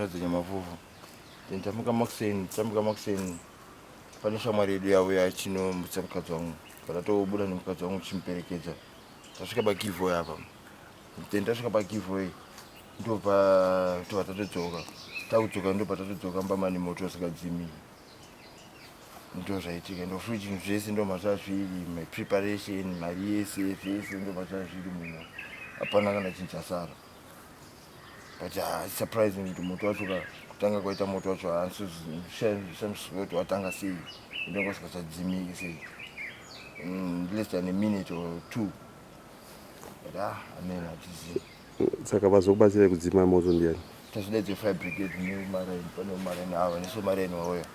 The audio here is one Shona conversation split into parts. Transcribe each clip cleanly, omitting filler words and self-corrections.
Tafadza Nyamavuvu. Then tamuka makuseni, tamuka makuseni pane shamwari yedu yauya achinomutsa mukadzi wangu. Patatobuda nemukadzi wangu tichimuperekedza. Tasvika pagiveaway apa. Then tasvika pagiveaway ndobva tobva tatodzoka. Takudzoka ndobva tatodzoka mumba mane moto usingadzimi. Ndozvaitika ndofuti zvinhu zvese ndomazvazviri my preparation mari yese zvese ndomazvazviri muno. Hapana kana chinhu chasara. But it's surprising kuti moto wacho ka kutanga kwaita moto wacho haansoshamiswa kuti watanga sei inenge usingachadzimiki sei less than a minute or two but amen hatizivi. Saka vazokubatsirai kudzima moto ndiani? Tazodaidza fire brigade nemaraini, pane maraini ava nesu maraini vauya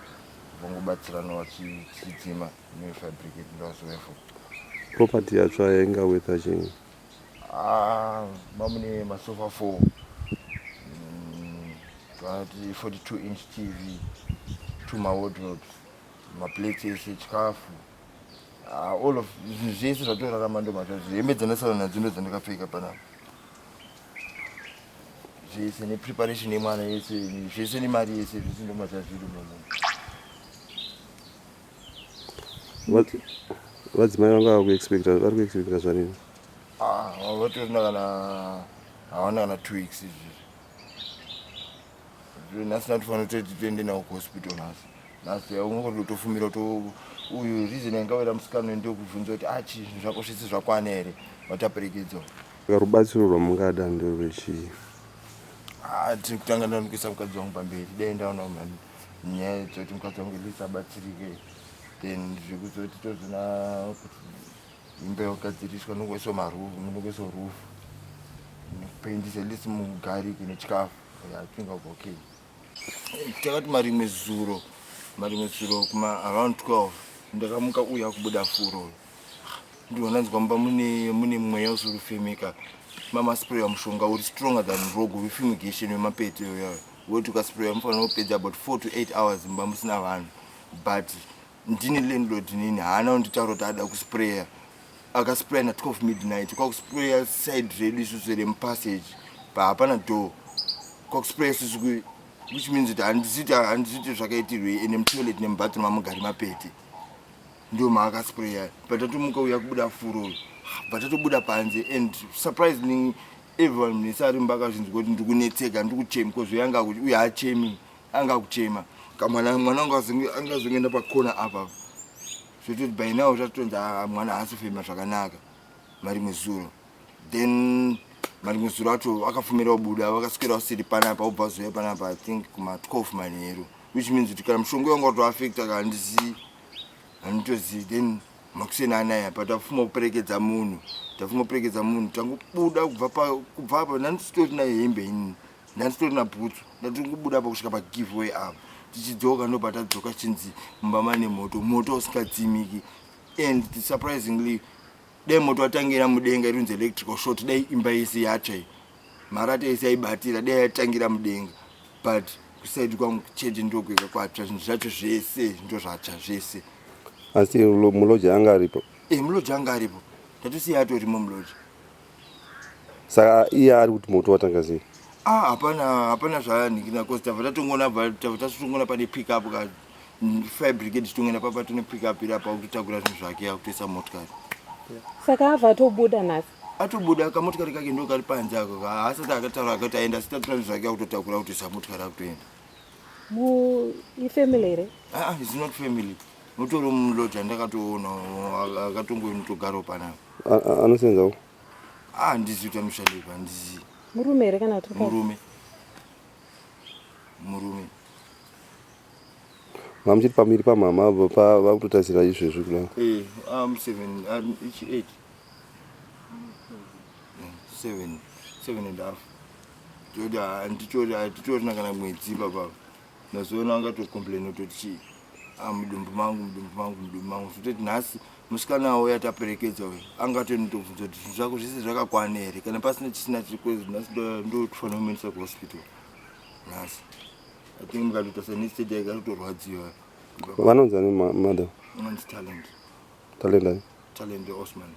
vangobatsirana vachidzima nefire brigade ndovazouya futi. Property yatsva yainga worth chii? Ah, mamune masofa 4 vanoti 42 inch TV, 2 mawardrobes, maplates ese, chikafu, all of zvinhu zvese zvatorarama ndomazvazvo. Hembe dzandasara nadzo ndo dzandakapfeka panapa zvese nepreparation yemwana yese zvese nemari yese zvese ndomazvazviri muno. Vadzimai vanga vakuexpecta, vari kuexpecta zvanini? Ah, vatorina kana hawana kana 2 weeks izvi. Nhasi ndatofanira kutoti tiende nawo kuhospital nhasi. Nhasi ungotofumira to uyu reason yangawira musikana ndokubvunza kuti achi zvinhu zvako zvese zvakwana here vataperekedza. Rubatsiro rwamungada nderwechii? Ah, tiri kutanga ndanokuisa mukadzi wangu pamberi. Dai ndaona nyaya dzekuti mukadzi wangu at least abatsirike. Then zvekuzoti tozoona kuti imba yakadziriswa nongoiswa marufu, nongoiswa rufu. Nekupendisa at least mugarike nechikafu. I think I'll be okay. Takati marimwe zuro, marimwe zuro kuma around 12 ndakamuka uya kubuda furo. Ndiona nzwa mumba mune mweya usiri kufemeka. Mama sprayer mushonga uri stronger than rogo wefumigation wemapete uya. Woti ukasprayer mufanira kupedza about 4 to 8 hours mumba musina vanhu. But ndini landlord nini haana kunditaura kuti ada kusprayer. Akasprayer na 12 midnight kwakusprayer side redu isusu remupassage hapana door kwakusprayer isusu which means kuti handisiti zvakaitirwei ende mutoilet nemubathroom amugari mapete ndio maakasprayer but tatomuka uya kubuda furo but tatobuda panze and surprisingly everyone munese ari mumba akazvinzwa kuti ndikunetseka ndikuchema because uyo anga uyo haachemi anga akuchema kamwana mwana wangu angazongoenda pakona apa zvototi by now zvatotonzi mwana haasi kufema zvakanaka marimwe zuro then marimwe zuro acho akafumira kubuda vakaswera usiri panapa ubva zouya panapa I think kuma 12 manheru which means kuti kana mushonga wanga watoafecta ka handisi handitozivi then makuseni anaya pa tafuma kuperekedza munhu tafuma kuperekedza munhu tangobuda kubva apa ndandisitorina hembe ini ndandisitorina bhutsu ndatingobuda apa kusvika pagiveaway apa tichidzoka ndobva tadzoka chinzi mumba mane moto moto usingadzimiki and surprisingly dai moto watangira mudenga irinzi electrical short dai imba yese yatsva iyi marata ese aibatira dai yatangira mudenga but kusaidi kwangu chete ndokwega kwatsva zvinhu zvacho zvese ndozvatsva zvese. Asi muloja anga aripo? Muloja anga aripo tatosiya atorimo muloja. Saka iye ari kuti moto watanga sei? Ah, hapana hapana zvaanhikina cause tabva tatongoona tabva tatongoona pane pick up ka fire brigade chitongoenda papa tone pick up iri apa kutotakura zvinhu zvake akutoisa motikari. Saka abva atobuda nhasi? Atobuda kamotikari kake ndo kari panze ako haasati akataura akati aenda asi tatora zvinhu zvake akutotakura kutoisa motikari akutoenda. Mu ifamily here? Ah, it's not family. Mutori muloja ndakatoona akatongoinotogarawo panapa. Anosenzawo? Ah, handizivi kuti anoshandepi handizivi. Murume here kana kuti mukadzi? Murume. Murume. Mamuchiti pamiri pamama vakutotarisira izvezvi kudai. 7 ichi 8. 7 7 and a half. Toti handitori hatitorina kana mwedzi baba. Mazuva angatokomplaina kutoti chii mudumbu mangu mudumbu mangu mudumbu mangu zvototi nhasi musikana uya taperekedza uyu angatonitobvunza kuti zvinhu zvako zvese zvakakwana here kana pasina chisina chirikwezi nhasi ndotofanira kumuendesa kuhospital nhasi. I think mukatotarisa nestate yake arikutorwadziwa. Vanonzi ani madam? Vanonzi Talent. Talent ani? Talent Osman.